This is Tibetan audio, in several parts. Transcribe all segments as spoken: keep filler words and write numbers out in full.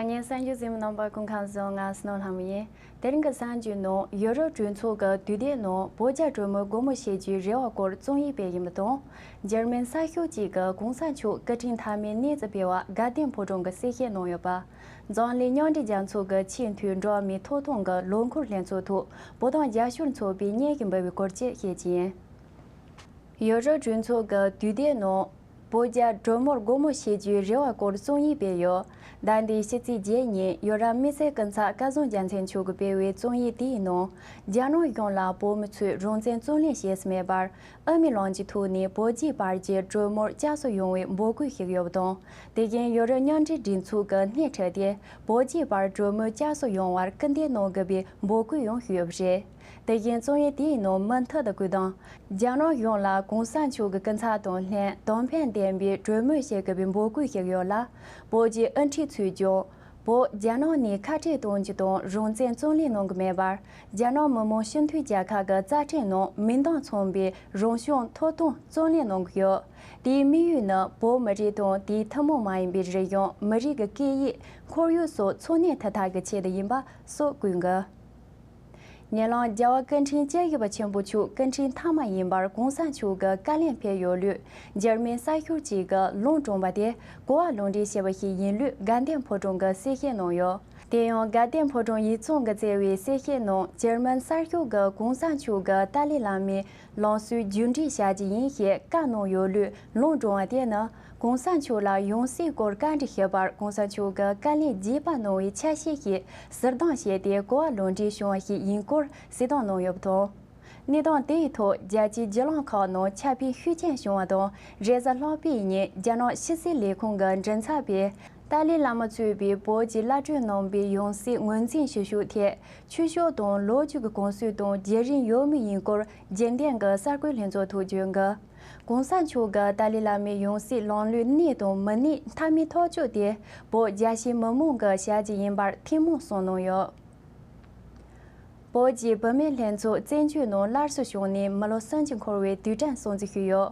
ཉན་གསར་འགྱུར་གཟིགས་མོ་རྣམ་པ་སྐུ་ཁམས་བཟང་། ང་སྣོ་ལྷ་མོ་ཡིན། དེ་རིང་གི་གསར་འགྱུར་ནང་ཡུ་རོབ་གྲོས་ཚོགས་ཀྱི་དུས་དེབ་ནང་བོད་རྒྱ་གྲོས་མོལ་སྒོ་མོ་ཕྱེ་རྒྱུའི་རེ་བ་སྐོར་རྩོམ་ཡིག་སྤེལ་ཡིན་པ་དང་། འཇར་མན་གསར་ཤོག་ཅིག་གི་གོང་ས་མཆོག་སྐུ་ཕྲེང་མཐའ་མའི་གནས་ཚུལ་སྤེལ་བ་དགའ་ལྡན་ཕོ་བྲང་གིས་གསལ་བཤད་གནང་ཡོད་པ། འཛམ་གླིང་མཉམ་འབྲེལ་རྒྱལ་ཚོགས་ཀྱི་ཆེས་མཐོའི་འགྲོ་བ་མིའི་ཐོབ་ཐང་གི་ལོ་འཁོར་ལྷན་ཚོགས་ཐོག་བོད་དོན་རྒྱབ་སྐྱོར་ཚོགས་པས་སྙན་ཞུ་འབུལ་བའི་སྐོར་བཅས་བཤད་ཀྱི་ཡིན། ཡུ་རོབ་གྲོས་ཚོགས་ཀྱི་དུས་དེབ་ནང་བོད་རྒྱ་གྲོས་མོལ་སྒོ་མོ་ཕྱེ་རྒྱུའི་རེ་བ་སྐོར་རྩོམ་ཡིག་སྤེལ་ཡོད། ཟླ་འདིའི་ཕྱི་ཚེས་བརྒྱད་ཉིན་ཡུ་རོབ་དམིགས་བསལ་སྐུ་ཚབ་སྐལ་བཟང་རྒྱལ་མཚན་མཆོག་གིས་སྤེལ་བའི་རྩོམ་ཡིག་དེའི་ནང་། རྒྱ་ནག་གཞུང་ལ་བོད་མི་ཚོས་རང་བཙན་རྩོད་ལེན་བྱེད་སྲོལ་མེད་པར། དབུ་མའི་ལམ་གྱི་ཐོག་ནས་བོད་རྒྱའི་བར་གྱི་གྲོས་མོལ་བསྐྱར་གསོ་ཡོང་བའི་འབོད་སྐུལ་ཞུས་ཡོད་པ་དང་། དེ་བཞིན་ཡུ་རོབ་མཉམ་འབྲེལ་སྒྲིག་འཛུགས་ཀྱི་སྣེ་ཁྲིད་དེ། བོད་རྒྱའི་བར་གྲོས་མོལ་བསྐྱར་གསོ་ཡོང་བར་སྐུལ་འདེད་གནང་དགོས་པའི་འབོད་སྐུལ་ཡང་ཞུས་ཡོད་པ་རེད། དེ་བཞིན་རྩོམ་ཡིག་དེའི་ནང་མུ་མཐུད་དུ་བཀོད་དོན། རྒྱ་ནག་གཞུང་ལ་གོང་ས་མཆོག་གི་སྐུ་ཚབ་དང་ལྷན་དོན་ཕན་ལྡན་པའི་གྲོས་མོལ་བྱེད་དགོས་པའི་འབོད་སྐུལ་ཞུས་ཡོད་ལ། བོད་ཀྱི་དབུ་ཁྲིད་ཚོས་ཀྱང་། བོད་རྒྱ་ནག་ནས་ཁ་བྲལ་གཏོང་རྒྱུ་དང་རང་བཙན་རྩོད་ལེན་གནང་གི་མེད་པར། རྒྱ་ནག་མི་དམངས་སྤྱི་མཐུན་རྒྱལ་ཁབ་ཀྱི་རྩ་ཁྲིམས་ནང་མི་འདང་མཚུངས་པའི་རང་སྐྱོང་ཐོབ་ཐང་རྩོད་ལེན་གནང་གི་ཡོད། དེའི་དམིགས་ཡུལ་ནི་བོད་མི་རིགས་དང་དེའི་ཐུན་མོང་མ་ཡིན་པའི་རིག་གཞུང་། མི་རིགས་ཀྱི་སྐད་ཡིག། ཁོར་ཡུག་སོགས་འཚོ་གནས་མཐའ་དག་གི་ཆེད་དུ་ཡིན་པ་སོགས་བཀོད་འདུག། ཉེ་ལམ་རྒྱལ་བ་སྐུ་ཕྲེང་བཅུ་བཞི་པ་ཆེན་པོ་མཆོག་སྐུ་ཕྲེང་མཐའ་མ་ཡིན་པར་གོང་ས་མཆོག་གི་བཀའ་ལན་ཕེབས་ཡོད་ལུགས་འཇར་མན་གསར་ཤོག་ཅིག་གིས་ལུང་དྲངས་པ་དེ་གོ་བ་ལོག་འགྲེལ་བྱས་པ་ཞིག་ཡིན་ལུགས་དགའ་ལྡན་ཕོ་བྲང་གིས་གསལ་བཤད་གནང་ཡོད། དེ་ཡང་དགའ་ལྡན་ཕོ་བྲང་ཡིག་ཚང་གིས་བསྩལ་བའི་གསལ་བཤད་ནང་འཇར་མན་གསར་ཤོག་གིས་གོང་ས་མཆོག་གི་ཏཱ་ལའི་བླ་མའི་ལམ་སྲོལ་རྒྱུན་འཁྱོངས་བྱ་རྒྱུ་ཡིན་ཞེས་བཀའ་གནང་ཡོད་ལུགས་ལུང་དྲངས་པ་དེ་ནི། གོང་ས་མཆོག་ལ་ཡང་སྲིད་སྐོར་བཀའ་འདྲི་ཞུས་པར་གོང་ས་མཆོག་གིས་བཀའ་ལན་རྒྱས་པ་གནང་བའི་ཆ་ཤས་ཤིག་ཟུར་ལྡང་བྱས་ཏེ་གོ་བ་ལོག་འགྲེལ་བྱུང་བ་ཞིག་ཡིན་སྐོར་གསལ་སྟོན་གནང་ཡོད་པ་དང་། གནས་སྟངས་དེའི་ཐོག་རྒྱལ་སྤྱིའི་བརྒྱུད་ལམ་ཁག་ནང་ཁྱབ་སྤེལ་ཤུགས་ཆེན་བྱུང་བ་དང་། རེས་གཟའ་ལྷག་པའི་ཉིན་རྒྱ་ནག་ཕྱི་སྲིད་ལས་ཁུངས་ཀྱི་མགྲིན་ཚབ་པས་ཏཱ་ལའི་བླ་མ་གཙོས་པའི་བོད་ཀྱི་བླ་སྤྲུལ་རྣམ་པའི་ཡང་སྲིད་ངོས་འཛིན་ཞུ་ཕྱོགས་ཐད་ཆོས་ཕྱོགས་དང་ལོ་རྒྱུས་ཀྱི་གོང་ཚུལ་དང་བརྒྱུད་རིམ་ཡོད་མུས་ཡིན་སྐོར་རྒྱུན་ལྡན་གྱི་གསར་འགོད་ལྷན་ཚོགས་ཐོག་བརྗོད་འདུག། གོང་ས་མཆོག་གིས་ཏཱ་ལའི་བླ་མའི་ཡང་སྲིད་ལམ་ལུགས་གནས་དང་མི་གནས་མཐའ་མའི་ཐག་གཅོད་དེ་བོད་རྒྱ་ཆེའི་མི་མང་གི་བྱ་བྱེད་ཡིན་པར་ཐེངས་མང་གསུངས་གནང་ཡོད། བོད་ཀྱི་བུད་མེད་ལྷན་ཚོགས་བཙན་བྱོལ་ནང་སླར་གསོ་བྱུང་ནས་མི་ལོ་སུམ་ཅུ་འཁོར་བའི་དུས་དྲན་སྲུང་བརྩི་ཞུས་ཡོད།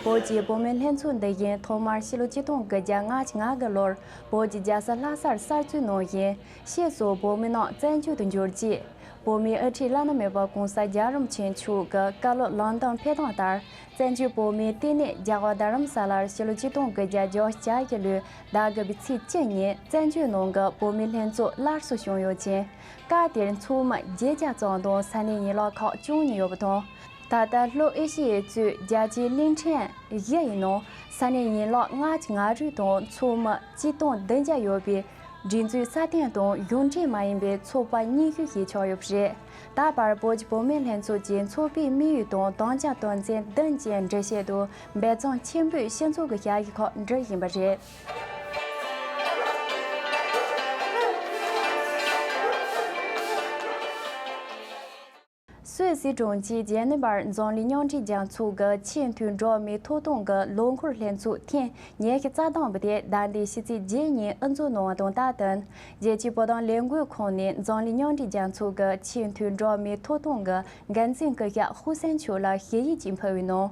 བོད་ཀྱི་བུད་མེད་ལྷན་ཚོགས་འདི་བཞིན་ཐོག་མར་ཕྱི་ལོ་ཆིག་སྟོང་དགུ་བརྒྱ་ལྔ་བཅུ་ང་དགུ་ལོར་བོད་ཀྱི་རྒྱལ་ས་ལྷ་སར་གསར་འཛུགས་གནང་ཞིང་། ཕྱིས་སུ་བོད་མི་རྣམས་བཙན་བྱོལ་དུ་འབྱོར་རྗེས། བོད་མིའི་དབུ་ཁྲིད་བླ་ན་མེད་པ་༸གོང་ས་༸རྒྱལ་བ་རིན་པོ་ཆེ་མཆོག་གི་བཀའ་སློབ་ལམ་སྟོན་ཕེབས་སྟངས་ལྟར། བཙན་བྱོལ་བོད་མིའི་ལྟེ་གནས་རྒྱ་གར་རྡ་རམ་ས་ལར་ཕྱི་ལོ་ཆིག་སྟོང་དགུ་བརྒྱ་བརྒྱད་ཅུ་གྱ་བཞི་ལོའི་ཟླ་དགུ་པའི་ཚེས་བཅུ་ཉིན་བཙན་བྱོལ་ནང་གི་བོད་མིའི་ལྷན་ཚོགས་སླར་གསོ་བྱུང་ཡོད་ཅིང་། སྐབས་དེར་ཚོགས་མི་བརྒྱད་བརྒྱ་ཙམ་དང་ས་གནས་ཡན་ལག་ཁག་བཅུ་གཉིས་ཡོད་པ་དང་། ད་ལྟ་ལྷོ་ཨེ་ཤི་ཡའི་གཙོས་རྒྱལ་སྤྱིའི་གླིང་ཕྲན་བཞི་ཡི་ནང་ས་གནས་ཡན་ལག་ལྔ་བཅུ་ང་དྲུག་དང་ཚོགས་མི་ཆིག་སྟོང་བདུན་བརྒྱ་ཡོད་པའི་སྒྲིག་འཛུགས་སྲ་བརྟན་དང་གཞུང་འབྲེལ་མ་ཡིན་པའི་ཚོགས་པ་ཉི་ཤུ་ཞིག་ཆགས་ཡོད་པ་རེད། ད་བར་བོད་ཀྱི་བུད་མེད་ལྷན་ཚོགས་ཀྱི་ཚོགས་པའི་དམིགས་ཡུལ་དང་དམ་བཅའ་དོན་ཚན་བདུན་བཅས་འགྲེལ་བཤད་དུ་འབད་བརྩོན་ཆེན་པོས་སྤྱི་ཚོགས་ཀྱི་བྱ་གཞག་ཁག་འགྲུབ་བཞིན་པ་རེད། སུད་སི་གྲོང་ཁྱེར་ཇེ་ནེ་ཝར་འཛམ་གླིང་མཉམ་འབྲེལ་རྒྱལ་ཚོགས་ཀྱི་ཆེས་མཐོའི་འགྲོ་བ་མིའི་ཐོབ་ཐང་གི་ལོ་འཁོར་ལྷན་ཚོགས་ཐེངས་ཉི་ཤུ་རྩ་གསུམ་པ་དེ་ཟླ་འདིའི་ཕྱི་ཚེས་བརྒྱད་ཉིན་དབུ་འཛུགས་གནང་བ་དང་སྟབས་བསྟུན། རྒྱལ་སྤྱིའི་བོད་དོན་ལས་འགུལ་ཁང་ནས་འཛམ་གླིང་མཉམ་འབྲེལ་རྒྱལ་ཚོགས་ཀྱི་ཆེས་མཐོའི་འགྲོ་བ་མིའི་ཐོབ་ཐང་གི་འགན་འཛིན་སྐུ་ཞབས་ཧུ་སེན་མཆོག་ལ་ཞུ་ཡིག་ཅིག་ཕུལ་བའི་ནང་།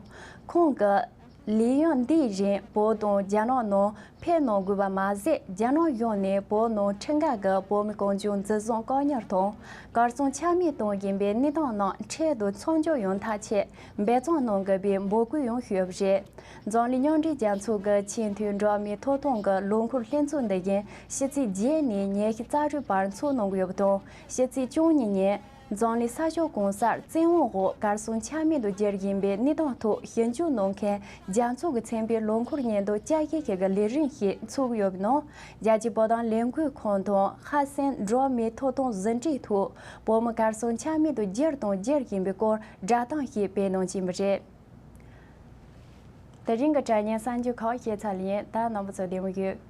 ཁོང་གིས། ལས་ཡུན་འདིའི་རིང་བོད་དང་རྒྱ་ནག་ནང་ཕེབས་གནང་དགོས་པ་མ་ཟད། རྒྱ་ནག་གཞུང་ནས་བོད་ནང་ཁྲིམས་འགལ་གྱི་བོད་མི་གང་བྱུང་འཛིན་བཟུང་བཀག་ཉར་དང་གར་སོང་ཆ་མེད་གཏོང་བཞིན་པའི་གནས་སྟངས་རྣམས་འཕྲལ་དུ་མཚམས་འཇོག་ཡོང་ཐབས་ཆེད་འབད་བརྩོན་གནང་དགོས་པའི་འབོད་སྐུལ་ཡང་ཞུས་པ་རེད། འཛམ་གླིང་མཉམ་འབྲེལ་རྒྱལ་ཚོགས་ཀྱི་ཆེས་མཐོའི་འགྲོ་བ་མིའི་ཐོབ་ཐང་གི་ལོ་འཁོར་ལྷན་ཚོགས་འདི་བཞིན་ཕྱི་ཚེས་བརྒྱད་ནས་ཉི་ཤུ་རྩ་དྲུག་བར་འཚོགས་གནང་གི་ཡོད་པ་དང་། ཕྱི་ཚེས་བཅུ་གཉིས་ཉིན། འཛམ་གླིང་ས་ཕྱོགས་གང་སར་བཙན་དབང་འོག་གར་སོང་ཆ་མེད་དུ་གྱུར་བཞིན་པའི་གནས་སྟངས་ཐོག་ཞིབ་འཇུག་གནང་མཁན་རྒྱལ་ཚོགས་ཀྱི་ཚན་པའི་ལོ་འཁོར་ཉིན་དུ་བཅར་ཞིབ་བྱེད་ཀྱི་ལས་རིམ་ཞིག་འཚོགས་ཀྱི་ཡོད་པའི་ནང་། རྒྱལ་སྤྱིའི་བོད་དོན་ལས་འགུལ་ཁང་དང་ཧ་སན་འགྲོ་བ་མིའི་ཐོབ་ཐང་ཟུང་འབྲེལ་ཐོག་བོད་མི་གར་སོང་ཆ་མེད་དུ་གྱུར་དང་འགྱུར་བཞིན་པའི་སྐོར་བསྒྲགས་གཏམ་ཞིག་སྤེལ་གནང་བཞིན་པ་རེད། དེ་རིང་གི་དྲ་བརྙན་གསར་འགྱུར་ཁག་བཤད་ཚར་ལ་ཡིན། ད་རྣམ་པ་ཚོ་བདེ་མོ་ཡོད།